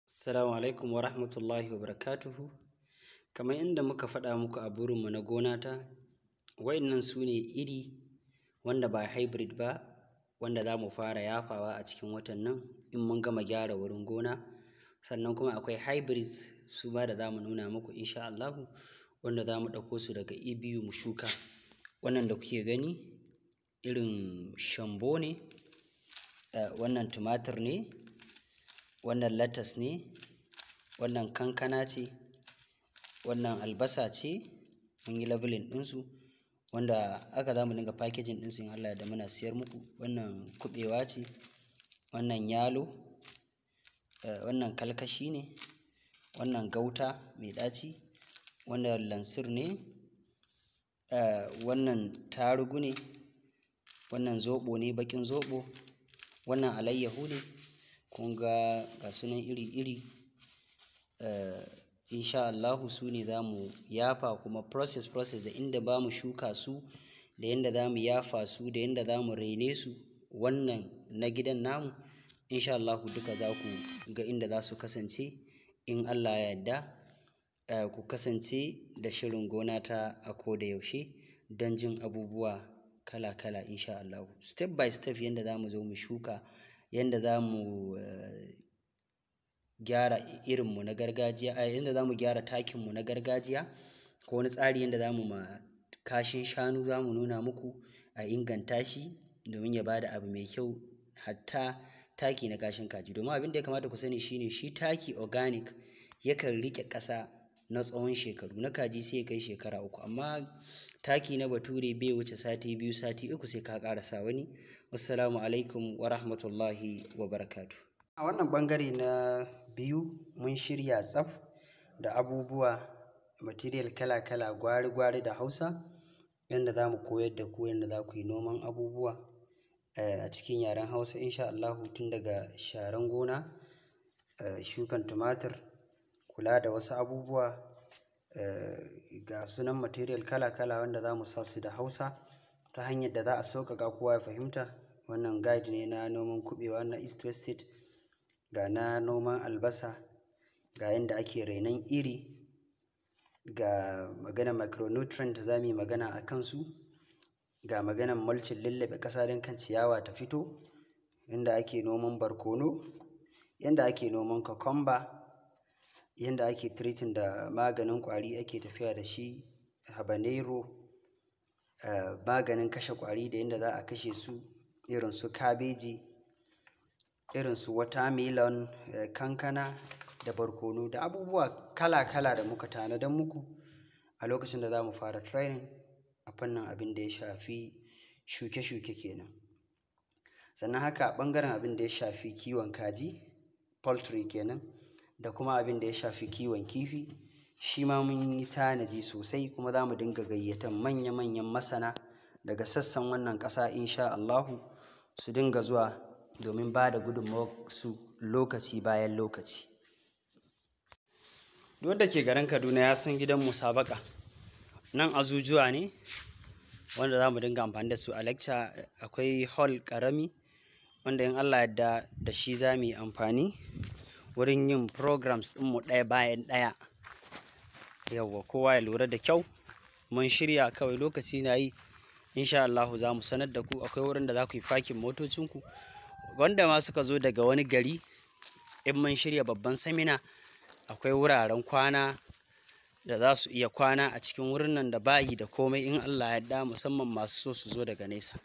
Assalamu alaikum wa rahmatullahi wa barakatuhu. Kamar inda muka faɗa muku a burinmu na Gonata, wa'innan su ne iri wanda ba hybrid ba, wanda za mu fara yafawa a cikin watan nan in mun gama gyara wurin gona. Sannan kuma akwai hybrid su ma da za mu nuna muku insha Allahu, wanda za mu ɗauko su daga ABU mu shuka. Wannan da kuke gani irin shambo ne, wannan tumatir ne, wannan latas ne, wannan kankana ce, wannan albasa ce. Mun yi labelling ɗinsu, wanda haka za mu dinga packaging ɗinsu in Allah ya yarda muna siyar muku. Wannan kuɓewa ce, wannan yalo, wannan kalkashi ne, wannan gauta mai ɗaci, wannan lansir ne, wannan tarugu ne, wannan zoɓo ne, baƙin zoɓo, wannan alayyahu ne. Kun ga, ga su nan iri-iri. Insha Allahu su ne za mu yafa, kuma process process da inda ba mu shuka su, da yanda za mu yafa su, da yanda za mu raine su, wannan na gidan namu, insha Allahu duka za ku ga inda za su kasance in Allah ya yarda. Ku kasance da shirin Gonata a koda yaushe don jin abubuwa kala-kala insha Allahu. Step by step yanda za mu zo mu shuka, yanda za mu gyara irinmu na gargajiya, yanda za mu gyara takinmu na gargajiya, ko wani tsari yanda za mu ma kashin shanu, za mu nuna muku a inganta shi domin ya bada abu mai kyau, hatta taki na kashin kaji. Domin abin da ya kamata ku sani shine, shi taki organic yakan riƙe ƙasa na tsawon shekaru, na kaji sai ya kai shekara 3, amma taki na bature bai wuce sati 2, sati 3, sai ka ƙara sa wani. Wassalamu alaikum wa rahmatullahi wa barakatuh. A wannan ɓangare na biyu mun shirya tsaf da abubuwa, material kala-kala, gwari-gwari da Hausa, yanda za mu koyar da ku yanda za ku yi noman abubuwa a cikin yaren Hausa insha Allahu, tun daga sharan gona, shukan tumatir, kula da wasu abubuwa. Ga sunan material kala-kala wanda za mu sa su da Hausa ta hanyar da za a sauƙaƙa kowa ya fahimta. Wannan guide ne na noman kuɓewa na East West State, ga na noman albasa, ga yanda ake rainon iri, ga maganar micronutrient za mu yi magana a kansu, ga maganar mulching, lullube ƙasa don kan ciyawa ta fito, yanda ake noman barkono, yanda ake noman cucumber, yanda ake treating da maganin ƙwari ake tafiya da shi habanero, maganin kashe ƙwari da yanda za a kashe su, irin su kabeji, irin su watermelon, kankana da barkono, da abubuwa kala-kala da muka tanadar muku a lokacin da za mu fara training a fannin abin da ya shafi shuke-shuke kenan. Sannan haka a ɓangaren abin da ya shafi kiwon kaji, poultry kenan, da kuma abin da ya shafi kiwon kifi, shi ma mun yi tanaji sosai, kuma za mu dinga gayyatan manya-manyan masana daga sassan wannan ƙasa insha Allahu, su dinga zuwa domin ba da gudunmawarsu lokaci bayan lokaci. Duk wanda ke garin Kaduna ya san gidan musabaka. Nan azuzuwa ne wanda za mu dinga amfani da su a lecture. Akwai hall ƙarami wanda in Allah yarda da shi za mu yi amfani wurin yin programs ɗinmu ɗaya bayan ɗaya. Yauwa, kowa ya lura da kyau. Mun shirya, kawai lokaci na yi insha Allahu za mu sanar da ku. Akwai wurin da za ku yi parking motocinku. Wanda ma suka zo daga wani gari, in mun shirya babban seminar, akwai wuraren kwana da za su iya kwana a cikin wurin nan da bayi da komai in Allah ya yarda, musamman masu so su zo daga nesa.